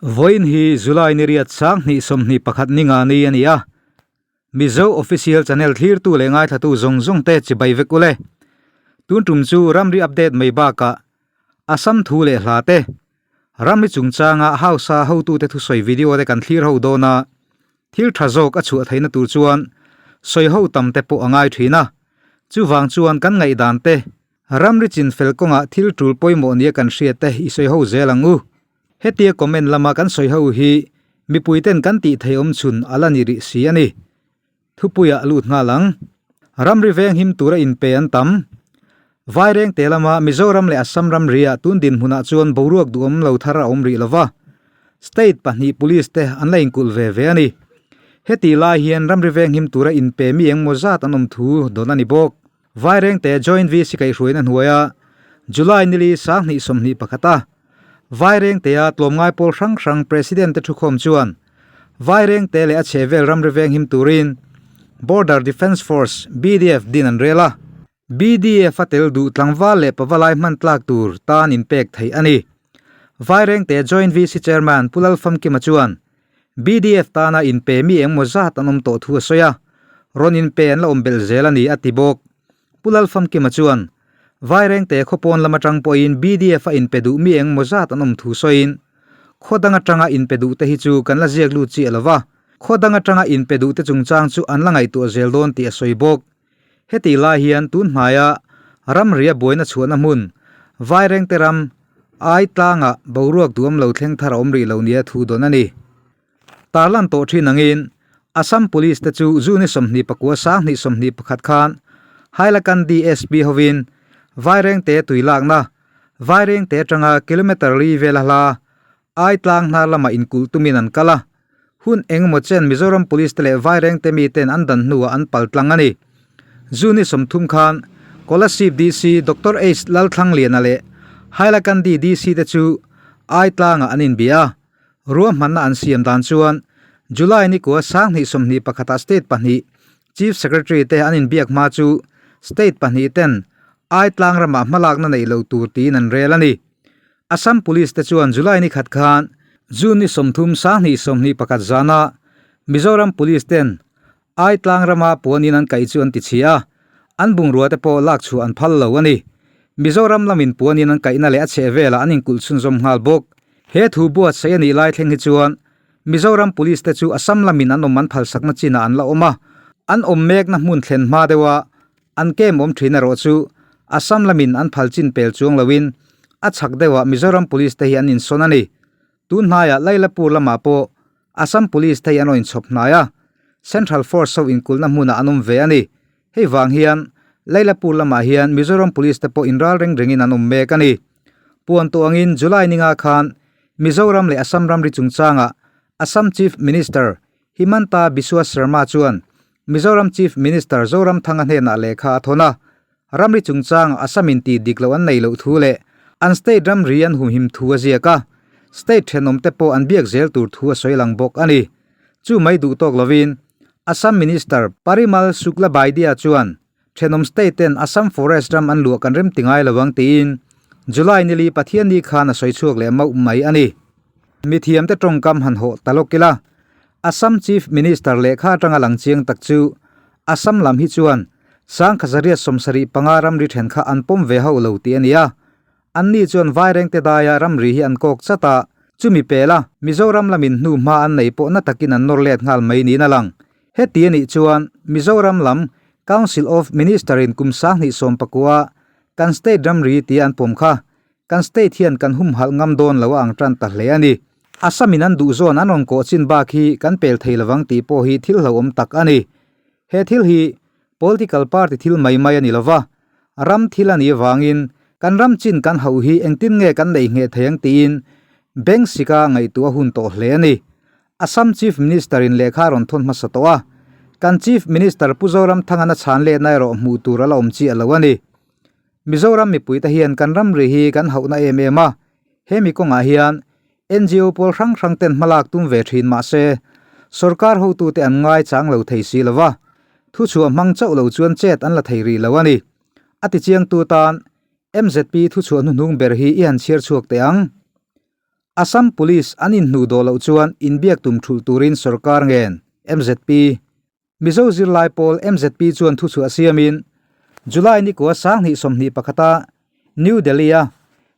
Vawiin hi July ni riat 2021 ni nga ni a ni a. Mizo Official Channel thlirtu leh ngaithlatu zawng zawng te chibai vek ule. Tun tum chu ramri update mai bakah Assam thu leh hla te, ramri chungchanga hausa hotute thusawi video te kan thlir ho dawn a, thil tha zawk a chhuah theihna tur chuan sawi ho tam te pawh a ngai thin a. Chuvang chuan kan ngaihdan te, ramri chinfel kawngah thil tul pawimawh nia kan hriat te i sawi ho zel ang u. Hetia comment lama kan sawi ho hi mipuiten kan tih theih awm chhun a la ni rih si a ni. Thupuiah lut nghal ang. Ramri veng him tura inpe an tam. Vairengte lama Mizoram leh Assam ramriah tun dinhmunah chuan boruak duhawm lo thar a awm rih lova, state pahnih police te an la inkulh ve ve a ni. Hetih lai hian ramri veng him tura inpe mi engmaw zat an awm thu dawn a ni bawk. Vairengte Joint VC kaihhruaina hnuaia July nili 2021 a Vairengtea tlawmngai pawl hrang hrang President te thukhawm chuan Vairengte leh a chhehvel ramri veng him turin Border Defence Force, BDF, din an rel a. BDF a tel duh tlangval leh pavalai hman tlak tur tan inpek theih a ni. Vairengte Joint VC Chairman Pu Lalfamkima chuan BDF tana inpe mi engmaw zat an awm tawh thu a sawi a, rawn inpe an la awm belh zel a ni a ti bawk. Pu Lalfamkima chuan, Vairengte khawpawn lam atang pawhin BDF a inpe duh mi engmaw zat an awm thu sawiin, Khaw dang atanga inpe duh te hi chu kan la ziak lut chiah lo va, khaw dang atanga inpe duh te chungchang chu an la ngaihtuah zel dawn tih a sawi bawk. Heti lai hian tun hnaia ramria buaina chhuahna hmun, Vairengte ram, ai tlangah boruak duhawm lo thleng thar a awm rih lo nia thu dawn a ni. Tarlan tawh thin angin Assam Police te chu June 29 2021 khan Hailakandi SP hovin Vairengte tui lakna, Vairengte atanga kilometre li vela hla, ai tlang hnar lamah inkulh tumin an kal a. Hun engemaw chen Mizoram Police te leh Vairengte miten an dan hnuah an pal tlang a ni. June 30 khan Kolasib DC Doctor H Lalthlangliana leh Hailakandi DC te chu ai tlangah an inbia a. Ruahmanna an siam dan chuan July ni kua 2021 ah state pahnih Chief Secretary te an inbiak hma chu state pahnih ten ai tlang ramah hmalakna neih loh tur tiin an rel a ni. Assam Police te chuan July ni khat khan June ni 30 2021 zana Mizoram Police ten ai tlang rama puanin an kaih chu an ti chhia a, an bungrua te pawh lak chhuah an phal lo a ni. Mizoram lamin puanin an kaihna leh a chheh velah an inkulh chhunzawm nghal bawk. He thu buatsaih a nih lai thleng hi chuan Mizoram Police te chu Assam lamin an awm an phalsakna chinah an la awm a, an awm mekna hmun thlen hma deuha an kem awm thin erawh chu Assam lamin an phal chin pel chuang loin a chhak deuhah Mizoram Police te hi an insawn a ni. Tun hnaiah Lailapur lamah pawh Assam Police te hi an rawn inchhawp hnai a, Central Force ho inkulhna hmunah an awm ve a ni. Hei vang hian Lailapur lamah hian Mizoram Police te pawh inral reng rengin an awm mek a ni. Puan tawh angin July ninga khan Mizoram leh Assam ramri chungchangah Assam Chief Minister Himanta Biswa Sarma chuan Mizoram Chief Minister Zoramthanga hnenah lehkha a thawn a, ramri chungchangah Assam in tih dik loh an nei loh thu leh an state ramri an humhim thu a ziak a, state thenawmte pawh an biak zel tur thu a sawi lang bawk a ni. Chu mai duh tawk lovin Assam Minister Parimal Suklabaidya chuan thenawm state ten Assam forest ram an luah kan rem ti ngai lo ang tiin July nili Pathianni khan a sawi chhuak leh mauh mai a ni. Mithiamte tawngkam han hawh ta lawk ila, Assam Chief Minister lehkha atanga lang chiang tak chu Assam lam hi chuan 1975 ramri then kha an pawm ve hauh lo tih a ni a. Anni chuan Vairengte daia ramri hi an kawk chat a, chumi pela Mizoram lamin hnu hma an nei pawh na takin an nawr let nghal mai niin a lang. Heti a nih chuan Mizoram lam Council of Minister in kum 2019 kan state ramri tia an pawm kha kan state hian kan humhalh ngam dawn lo a ang tan ta hle a ni. Assam in an duh zawn an rawn kawh chin bak hi kan pel thei lovang tih pawh hi thil hlauhawm tak a ni. He thil hi political party thil mai mai a ni lova, ram thil a nih avangin kan ram chin kan hauh hi engtin nge kan neih ngheh thei ang tiin bank sika ngaihtuah a hun tawh hle a ni. Assam Chief Minister in lehkha a rawn thawn hmasa tawh a, kan Chief Minister Pu Zoramthanga na chhan letna erawh hmuh tur a la awm chiah lo a ni. Mizoram mipuite hian kan ramri hi kan hauhna em em a, hemi kawngah hian NGO pawl hrang hrang ten hmalak tum ve thin mah se, sorkar hotute an ngai chang lo thei si lo va, thuchhuah hmang chauh lo chuan chet an la thei rih lo a ni. A tichiangtu tan MZP thuchhuah hnuhnung ber hi i han chhiar chhuak teh ang. Assam Police an inhnuh dawh loh chuan inbiak tum thulh turin sorkar ngen, mzp. Mizo zirlai pawl mzp chuan thuchhuah siamin July nikua 2021 a New Delhi-a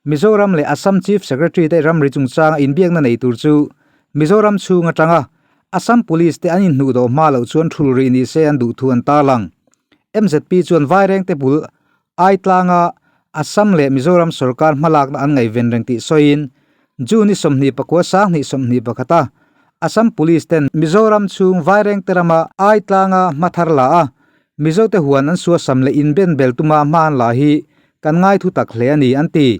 Mizoram leh Assam Chief Secretary te ramri chungchanga inbiakna nei tur chu Mizoram chhung atanga Assam Police te an inhnuh dawh hma loh chuan thul rih ni se an duh thu an tarlang. Mzp chuan Vairengte bul Aitlanga Assam leh Mizoram sorkar hmalakna an ngaihven reng tih sawiin June ni 29 2021 a Assam Police ten Mizoram chhung Vairengte rama Aitlanga hma thar la a, Mizote huan an suasam leh inbenbel tuma hma an la hi kan ngai thu tak hle a ni an ti.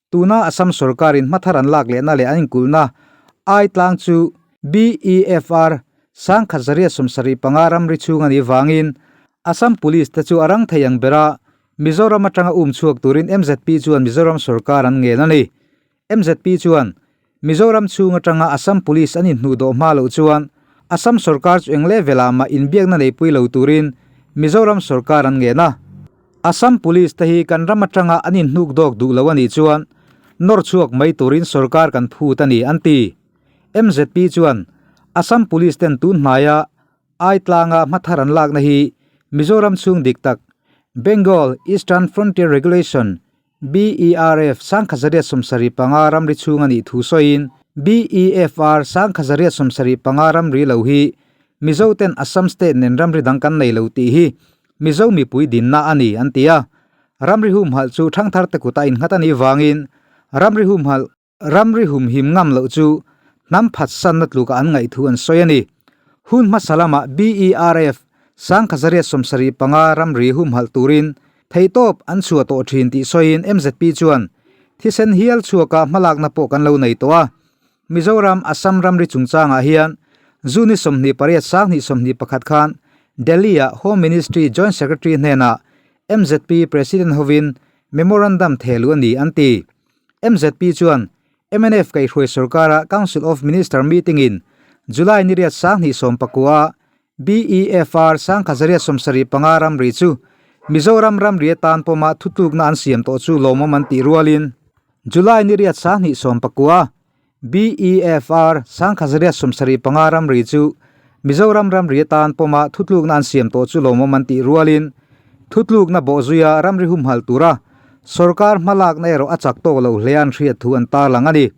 Tuna Assam sorkarin hma thar an lak lehna leh an inkulhna Aitlang chu BEFR 1775 ramri chhung a nih vangin Assam Police te chu a rang thei ang bera Mizoram atanga um chhuak turin mzp chuan Mizoram sorkar an ngen a ni. Mzp chuan Mizoram chhung atanga Assam Police an inhnuh dawh hma loh chuan Assam sorkar chu eng level ah mah inbiakna neipui lo turin Mizoram sorkar an ngen a. Assam Police te hi kan ram atanga an inhnuk dawk duh lo a nih chuan nawr chhuak mai turin sorkar kan phut a ni an ti. Mzp chuan Assam Police ten tun hnaia Aitlanga hmathar an lakna hi Mizoram chhung dik tak Bengal Eastern Frontier Regulation, BERF, 1975 ramri chhung a nih thu sawiin BEFR 1975 ramri lo hi Mizo ten Assam state nen ramri dang kan nei lo tih hi Mizo mipui dinna a ni an ti a. Ramri humhalh chu thangthar te kutah innghat a nih vangin ramri humhalh Ramri humhim ngam loh chu hnam phatsanna tluka an ngaih thu an sawi a ni. Hun hmasa lamah BERF 1975 ramri humhalh turin theihtawp an chhuah tawh thin tih sawiin mzp chuan thisen hial chhuaka hmalakna pawh kan lo nei tawh a. Mizoram Assam ramri chungchangah hian June 28 2021 khan Delhi-ah Home Ministry Joint Secretary hnenah mzp President hovin Memorandum thehluh a ni an ti. Mzp chuan mnf kaihhruai sorkara Council of Minister meeting-in July ni riat 2019-a BEFR 1975 ramri chu Mizoram ramri atan pawma thutlukna an siam tawh chu lawmawm an tih rualin July ni riat 2019-a BEFR 1975 ramri chu Mizoram ramri atan pawma thutlukna an siam tawh chu lawmawm an tih rualin thutlukna bawhzuia ramri humhalh tura sorkar hmalakna erawh a chak tawk lo hle an hriat thu an tarlang a ni.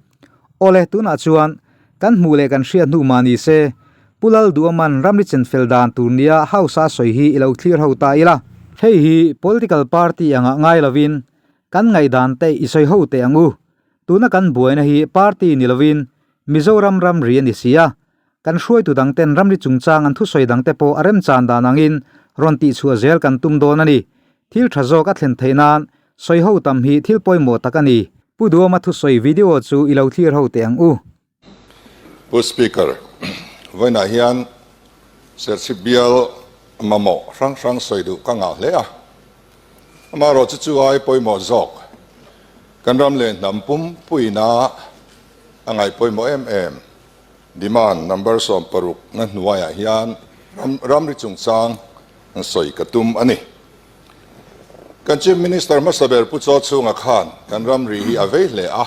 Awle, tunah chuan kan hmuh leh kan hriat hnu mah ni se, Pu Lalduaman ramri chenfel dan tur nia House a sawi hi i lo thlir ho ta ila. Hei hi political party angah ngai lovin kan ngaihdan te i sawi ho teh ang u. Tuna kan buaina hi party ni lovin Mizoram ramri a ni si a, kan hruaitu dangten ramri chungchang an thusawi dangte pawh a remchan dan angin rawn tihchhuah zel kan tum dawn a ni. Thil tha zawk a thlen theih nan sawi ho tam hi thil pawimawh tak a ni. Pu Duama thusawi video chu i lo thlir ho teh ang u. Pu Speaker, vawiinah hian Serchhip bial mamawh hrang hrang sawi duh ka ngah hle a. Amaherawhchu chu ai pawimawh zawk kan ram leh hnam pumpuina a ngaih pawimawh em em. Demand number 60 na hnuaiah hian ramri chungchang an sawi ka tum a ni. Kan Chief Minister hmasa ber Pu Chaw Chhunga khan kan ramri hi a vei hle a.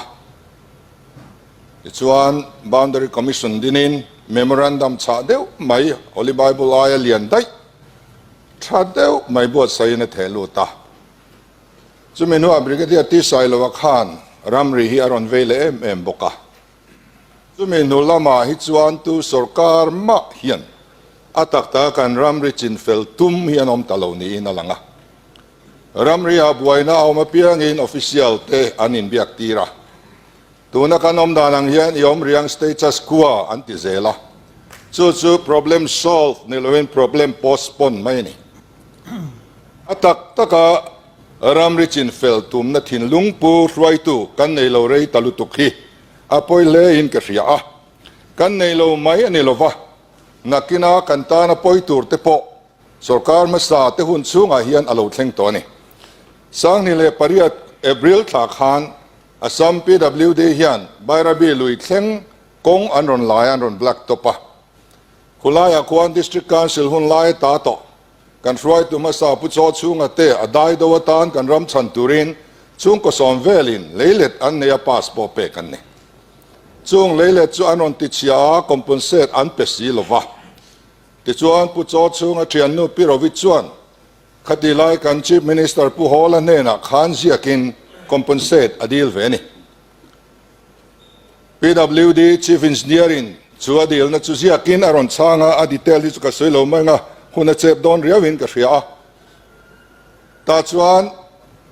Tichuan Boundary Commission dinin memorandum chhah deuh mai Holy Bible aia lian daih tha deuh mai buatsaihin a theh lut a. Chumi hnuah Brigadier T Sailoa khan ramri hi a rawn vei leh em em bawk a. Chumi hnu lamah hi chuan tu sorkar mah hian a tak taka kan ramri chinfel tum hi an awm ta lo niin a lang a. Ramri ah buaina a awm apiangin official te an inbiak tir a. Tuna kan awm dan ang hian i awm riang status quo an ti zel a. Chu chu problem solve ni loin problem postpone mai a ni. A tak taka ramri chinfel tumna thinlung pu hruaitu kan nei lo rei ta lutuk hi a pawi hlein ka hria a. Kan nei lo mai a ni lova, nakina kan tana pawi tur te pawh sorkar hmasa te hun chhungah hian a lo thleng tawh a ni. 2008 April thla khan Assam PWD hian Bairabi lui thleng kawng an rawn lai a, an rawn black top a. Khulaiah khuan District Council hun lai ta tawh. Kan hruaitu hmasa Pu Chaw Chhunga te a dai do atan kan ram chhan turin chhungkaw sawm velin leilet an nei a pass pawh pek an ni. Chung leilet chu an rawn ti chhia a, compensate an pe si lo va. Tichuan Pu Chaw chhunga thiannu Pi Rovi chuan khati lai kan Chief Minister Pu Hawla hnenah khan ziakin compensate a dil ve a ni. PWD Chief Engineer in chu a dilna chu ziakin a rawn chhang a, a detail hi chu ka sawi lo mai ang a, hun a chep dawn riauin ka hria a. Tah chuan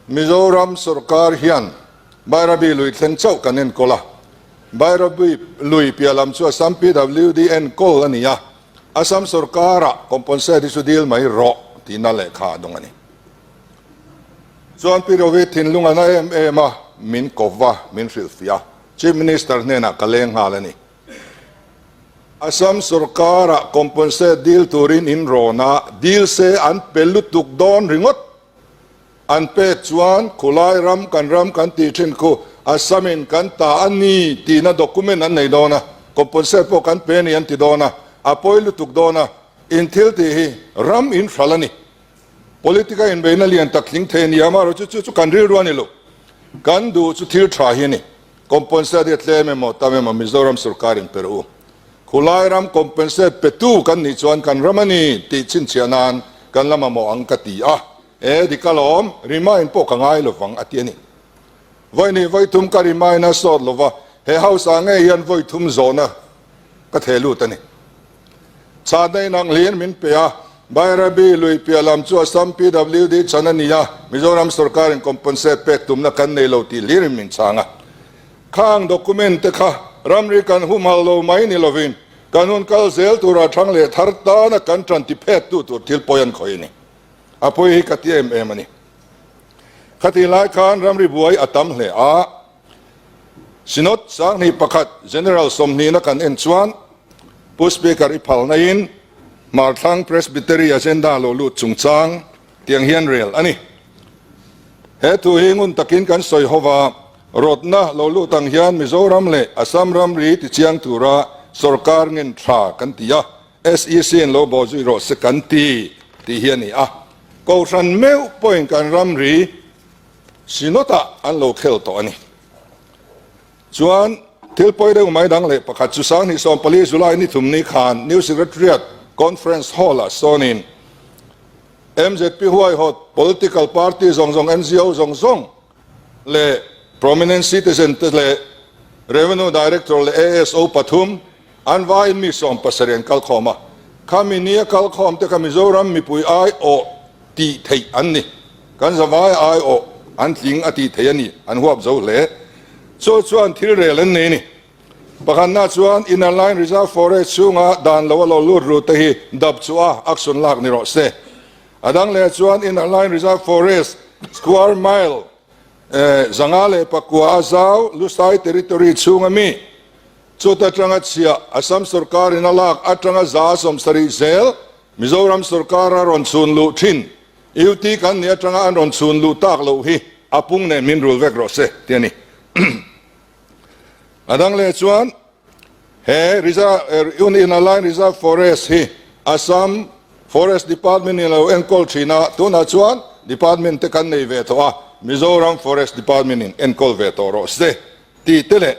Mizoram sorkar hian Bairabi lui thleng chauh kan enkawl a, Bairabi lui piah lam chu Assam PWD enkawl a ni a, Assam sorkarah compensate hi chu dil mai rawh tihna lehkha a dawng a ni. Chuan Pi Rovi thinlung a na em em a, min kawp va, min hrilhfiah a, Chief Minister hnenah ka leng nghal a ni. Assam sorkarah compensate dil turin in rawn a, dil se an pe lutuk dawn ringawt. An pek chuan khulai ram kan ram kan tih thin khu Assam in kan ta a ni tihna document an nei dawn a, compensate pawh kan pe a ni an ti dawn a, a pawi lutuk dawn a, in thil tih hi ram in hral a ni. Politic a inbeihna lian tak tling thei a ni a, amaherawh chu chu chu kan rilru a ni lo. Kan duh chu thil tha hi a ni. Compensate hi a tlem emaw tam emaw Mizoram sorkar in pe rawh u. Khulai ram compensate petu kan nih chuan kan ram a ni tih chhinchhiah nan kan la mamawh ang ka ti a. E dik alawm, remind pawh ka ngai lovang a ti a ni. Vawi hnih vawi thum ka remind a sawt lova, he house ah ngei hian vawi thum zawhna ka theh lut a ni. Chhahna in ang hliin min pe a, Bairabi lui piah lam chu Assam PWD chan a ni a, Mizoram sorkarin compensate pek tumna kan nei lo tih hlirin min chhang a. Khang document te kha ramri kan humhal lo mai ni lovin kan hun kal zel tura thang leh thar tana kan tan ti phet tu tur thil pawi an khawih a ni. A pawi hi ka ti em em a ni. Khatih lai khan ramri buai a tam hle a, Synod 21 General sawmhnihna kan en chuan Pu Speaker i phalna in Hmarthlang Presbytery agenda lo lut chungchang tiang hian rel a ni. He thu hi ngun takin kan sawi ho va, rawtna lo lut ang hian Mizoram leh Assam ramri tichiang tura sorkar ngen tha kan ti a, SEC in lo bawh zui rawh se kan ti tih hi a ni a. Kohhran meuh pawhin kan ramri Synod-ah an lo khel tawh a ni. Chuan thil pawi deuh mai dang leh pakhat chu 2014 July ni thum ni khan New Secretariat Conference Hall-ah sawnin MZP huaihawt political party zawng zawng, NGO zawng zawng leh prominent citizen te leh Revenue Director leh ASO pathum an vaiin mi 70 an kalkhawm a. Khami nia kalkhawm te kha Mizoram mipui aiawh tih theih an ni. Kan zavai aiawh an tling a tih theih a ni, an huap zo hle. Chu chuan thil rel an nei a ni. Pakhatna chuan Inner Line Reserve Forest chhunga dan lo a lo lut ru te hi dap chu a action lak ni rawh se. A dang leh chuan Inner Line Reserve Forest square mile 509 a zau Lusai Territory chhunga mi chuta tanga chhiah Assam sorkarin a lak atanga 70% zel Mizoram sorkar a rawn chhun luh thin, UT kan nih atanga an rawn chhun luh tak loh hi a pung nen min rul vek rawh se ti a ni. A dang leh chuan he Reserve Inner Line Reserve Forest hi Assam Forest Department in a lo enkawl thin a, tunah chuan Department te kan nei ve tawh a, Mizoram Forest Department in enkawl ve tawh rawh se tih te leh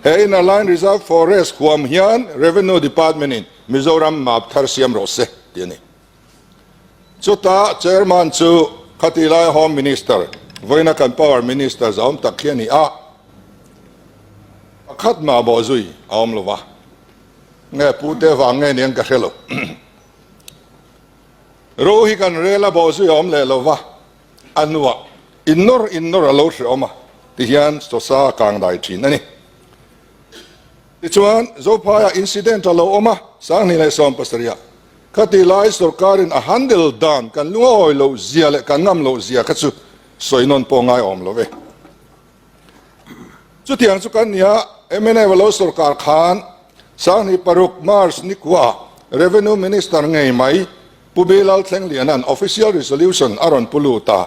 he Inner Line Reserve Forest huam hian Revenue Department in Mizoram map thar siam rawh se tih a ni. Chutah Chairman chu khati lai Home Minister, vawiina kan Power Minister zahawm tak khi a ni a, pakhat mah bawh zui a awm lo va, nge pute vang nge niang ka hre lo. Ro hi kan rel a bawh zui a awm leh lo va, a hnuah innawr innawr a lo hre awm a tihian chawsa a kang dai thin a ni. Tichuan, Zophaiah incident a lo awm a, 2017 ah. Khati lai sorkarin a handle dan kan lungawi loh zia leh kan ngam loh zia kha chu sawi nawn pawh ngai awm lo ve. Chutiang chu kan nia, mnf a lo sorkar khan 2006 March ni kuaah Revenue Minister ngei mai Pu Bilal Thlengliana'n Official Resolution a rawn pu lut a,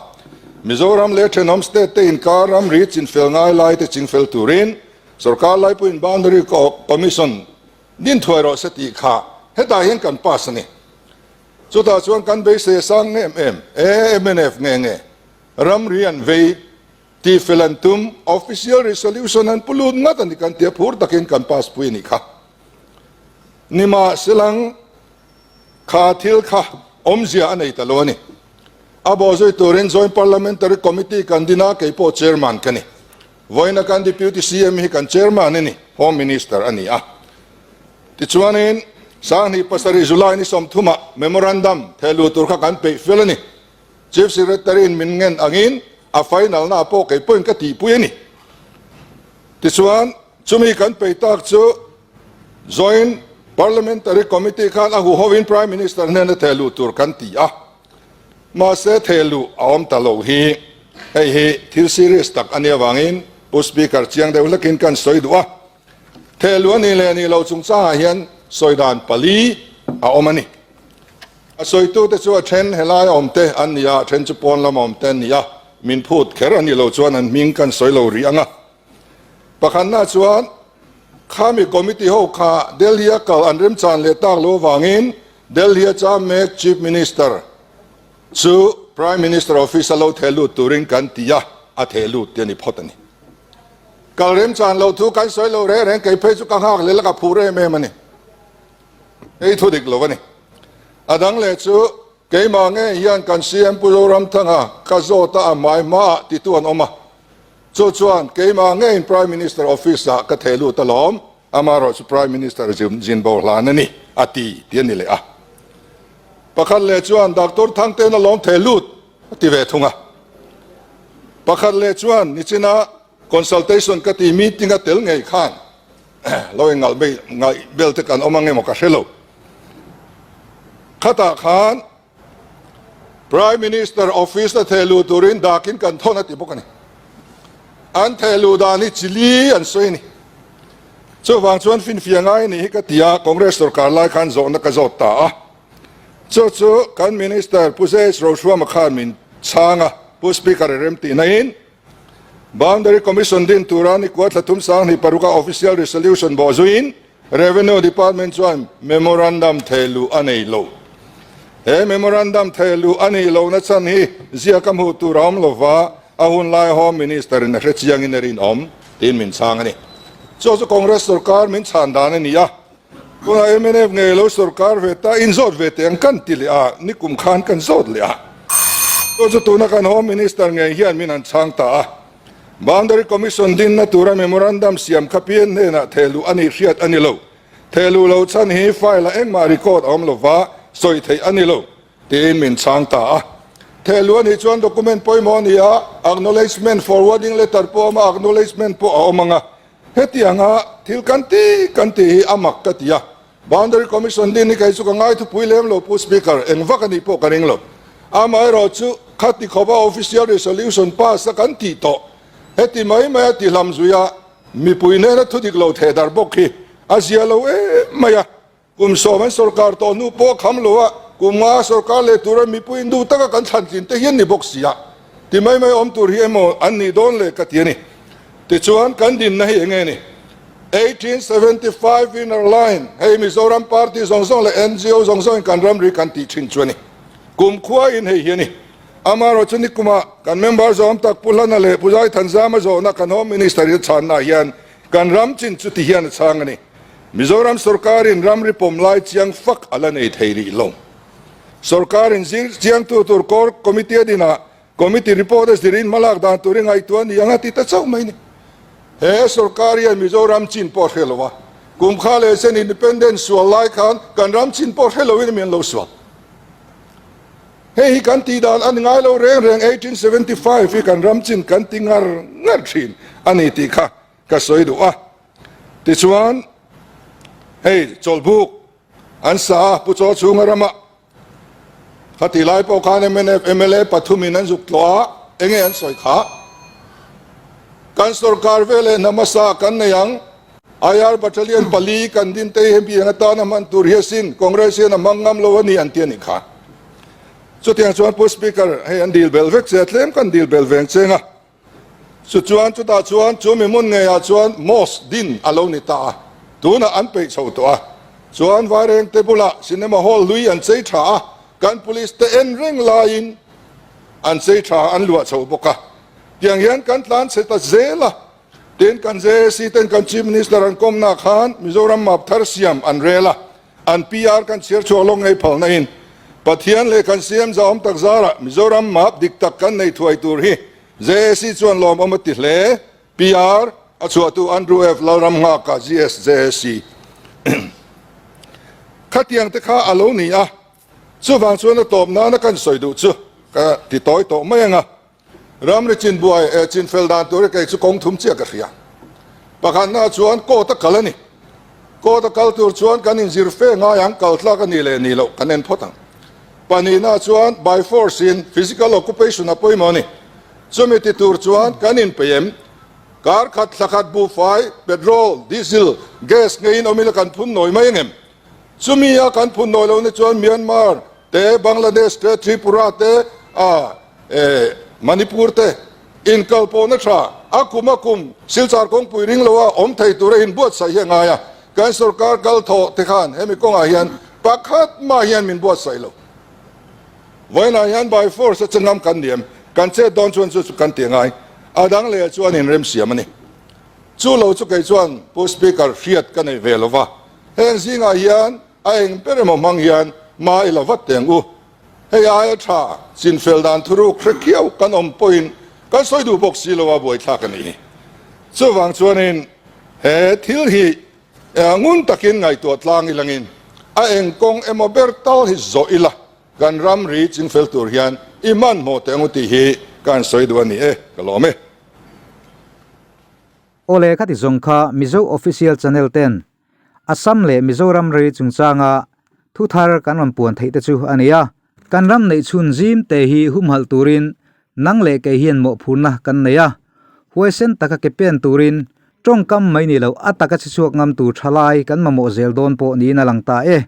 Mizoram leh thenawm state te inkar ramri chinfel ngai lai te chingfel turin Sorkar laipuiin Boundary Commission din thuai rawh se tih kha hetah hian kan pass a ni. Chutah chuan kan beisei a sang em em e, mnf nge nge ramri an vei. Tihfel an tum, official resolution an pu lut ngat a ni kan tia phur takin kan pass pui a nih kha. Nimahselang kha thil kha awmzia a nei ta lo a ni. A bawhzui turin Joint Parliamentary Committee kan din a, kei pawh chairman ka ni. Vawiina kan Deputy CM hi kan chairman a ni, Home Minister a ni a. Tichuanin 2007 July ni 30 ah memorandum thehluh tur kha kan peih fel a ni. Chief Secretary in min ngen angin a final na pawh kei pawhin ka tihpui a ni. Tichuan, chumi kan pei tak chu Joint Parliamentary Committee khan a huhovin Prime Minister hnena thehluh tur kan ti a. Mahse thehluh a awm ta lo hi hei hi thil serious tak a nih avangin Pu Speaker chiang deuh hlekin kan sawi duh a. Thehluh a nih leh nih loh chungchangah hian sawi dan pali a awm a ni. A sawitute chu a then helai awmte an ni a, a then chu pawn lam awmte an ni a, min phut kher a nih loh chuan an hming kan sawi lo rih ang a. Pakhatna chuan khami committee ho kha Delhi a kal an remchan leh tak lo avangin Delhi a cham mek Chief Minister chu Prime Minister office a lo theh lut turin kan ti a, a theh lut te a ni phawt a ni. Kal remchan loh thu kan sawi lo reng reng, kei phei chu ka nghak leh la ka phur em em a ni. Hei thu dik lo a ni. A dang leh chu keimah nge hian kan CM Pu Zoramthanga ka zawt a a hmai hmaah titu an awm a. Chu chuan keimah ngeiin Prime Minister office ah ka theh lut alawm, amaherawh chu Prime Minister zin bo hlan a ni a ti ti a ni leh a. Pakhat leh chuan Doctor Thangte'n alawm theh lut a ti ve thung a. Pakhat leh chuan nichina Consultation ka ti meeting a tel ngei khan lo in ngaih bel te kan awm ang emaw ka hre lo. Khatah khan Prime Minister office a theh luh turin dakin kan thawn a ti bawk a ni. An theh luh dan hi chili an sawi a ni. Chuvang chuan finfiah ngai ni hi ka ti a, Congress sorkar lai khan zawhna ka zawt ta a. Chu chu kan Minister Pu JH Rohruama khan min chhang a, Pu Speaker i rem tihna in Boundary Commission din tura ni kual thla thum 2006 a official resolution bawh zuiin Revenue Department chuan memorandum thehluh a nei lo. He memorandum thehluh a nih lohna chhan hi ziak a hmuh tur a awm lova, a hun lai Home Minister in a hre chiangin a rinawm tiin min chhang a ni. Chu chu Congress sorkar min chhan dan a ni a, tunah mnf ngei lo sorkar ve ta inzawt ve teh ang kan ti leh a, nikum khan kan zawt leh a. Chu chu tuna kan Home Minister ngei hian min han chhang ta a, Boundary Commission dinna tura memorandum siam kha PN hnenah thehluh a nih hriat a ni lo. Thehluh lo chhan hi file-ah engmah record a awm lova, sawi theih a ni lo, tiin min chhang ta a. Thehluh a nih chuan document pawimawh a ni a, acknowledgement forwarding letter pawh a awm a, acknowledgement pawh a awm ang a. Hetianga thil kan ti kan tih hi a mak ka ti a. Boundary Commission din hi kei chu ka ngai thupui lem lo Pu Speaker, eng vak a nih pawh ka ring lo. Amaherawh chu khati khawpa official resolution pass a kan tih tawh, heti mai mai a ti hlam zui a, mipui hnena thu dik lo theh dar bawk hi a zia lo em mai a. Kum sawm an sorkar tawh hnu pawh a kham lo a, kum nga sorkar leh tura mipui in duh taka kan thlan tlin te hian ni bawk si a, ti mai mai awm tur hi emaw an nih dawn le ka ti a ni. Tichuan kan dinna hi enge ni? 1875 Inner Line, hei Mizoram party zawng zawng leh NGO zawng zawngin kan ramri kan tih thin chu a ni. Kum khua in hei hi a ni. Amaherawhchu nikumah kan member zawm tak Pu Hlana leh Pu Zaithanzama zawhna kan Home Minister in a chhanna hian kan ram chin chu ti hian a chhang a ni. Mizoram sorkarin ramri pawm lai chiang fak a la nei thei rih lo. Sorkarin zir chiangtu tur Core Committee a dinah Committee report a zirin hmalak dan tur i ngaihtuah a ni ang a ti ta chauh mai ni. He sorkar hian Mizoram chin pawh a hre lo a, kum kha leh chen independence sual lai khan kan ram chin pawh hre loin mi an lo sual. Hei hi kan tih dan a ni ngai lo reng reng 1875 hi kan ram chin kan ti ngar ngar thin a ni tih kha ka sawi duh a. Tichuan hei chawlhbuk an sa a, Pu Chaw chhunga ramah Khatih lai pawh khan mnf mla pathumin an zuk tlawh a, enge an sawi kha? Kan sorkar veleh hna hmasa kan nei ang, IR battalion pali kan din te hi hemi ang atana hman tur hi asin, Congress hian a hmang ngam lo a ni an ti a nih kha. Chutiang chuan Pu Speaker, hei an dil belh vek che a, tlem kan dil belh veng cheng a. Chuchuan chutah chuan chu mi hmun ngeiah chuan mosque din a lo ni ta a, tunah an peih chho tawh a. Chuan Vairengte bulah cinema hall hlui an chei tha a, kan police te en reng laiin an chei tha an luah chho bawk a. Tiang hian kan tlan chhe ta zel a, tin kan JAC ten kan Chief Minister an kawmna khan Mizoram map thar siam an rel a, an PR kan chhiar chhuak lawk ngei phalna in Pathian leh kan CM zahawm tak zarah Mizoram map dik tak kan nei thuai tur hi JAC chuan lawmawm a ti hle. PR a chhuahtu Andrew F. Lalramnghaka GS JAC Khatiang te kha a lo ni a, chuvang chuan a tawp nana kan sawi duh chu ka ti tawi tawh mai ang a. Ramri chin buai eh chin fel dan tur hi kei chu kawng thum chiah ka hria. Pakhatna chuan court a kal a ni. Court a kal tur chuan kan inzir fe ngai ang, kal tlak a nih leh nih loh kan en phawt ang. Pahnihna chuan by force in physical occupation a pawimawh a ni. Chumi ti tur chuan kan inpei em? Kar khat thla khat buhfai, petrol, diesel, gas ngeiin awm ila kan phun nawi mai ang em? Chumi a kan phun nawi lohna chuan Myanmar te, Bangladesh te, Tripura te, a e Manipur te inkalpawhna tha a kum a kum Silchar kawngpui ring loa awm thei tura inbuatsaih hi a ngai a, kan sorkar kal thawh te khan hemi kawngah hian pakhat mah hian min buatsaih lo. Vawiinah hian by force a changam kan ni em? Kan chet dawn chuan chu chu kan ti ngai. A dang leh chuan inremsiam a ni. Chu lo chu kei chuan Pu Speaker hriat ka nei ve lo va, heng zingah hian a eng ber emaw hmang hian hma i la vat teng u. Hei aia tha chinfel dan thuruk hre khiau kan awm pawhin kan sawi duh bawk si lo a buaithlak a ni. Chuvang chuanin he thil hi ngun takin ngaihtuah tlang ilangin a eng kawng emaw ber tal hi zawh ila kan ramri chingfel tur hian i hmanhmawh teh ang u tih hi ka han sawi duh a ni e, ka lawm e. Awle khati zawng kha Mizo Official Channel ten Assam leh Mizoram rei chungchanga thu thar kan rawn puan theih te chu a ni a. Kan ram neih chhun zim te hi humhalh turin nang leh kei hian mawhphurna kan nei a. Huaisen taka ke pen turin tawngkam mai ni lo a taka chhe chhuak ngam tur tha lai kan mamawh zel dawn pawh niin a lang ta e.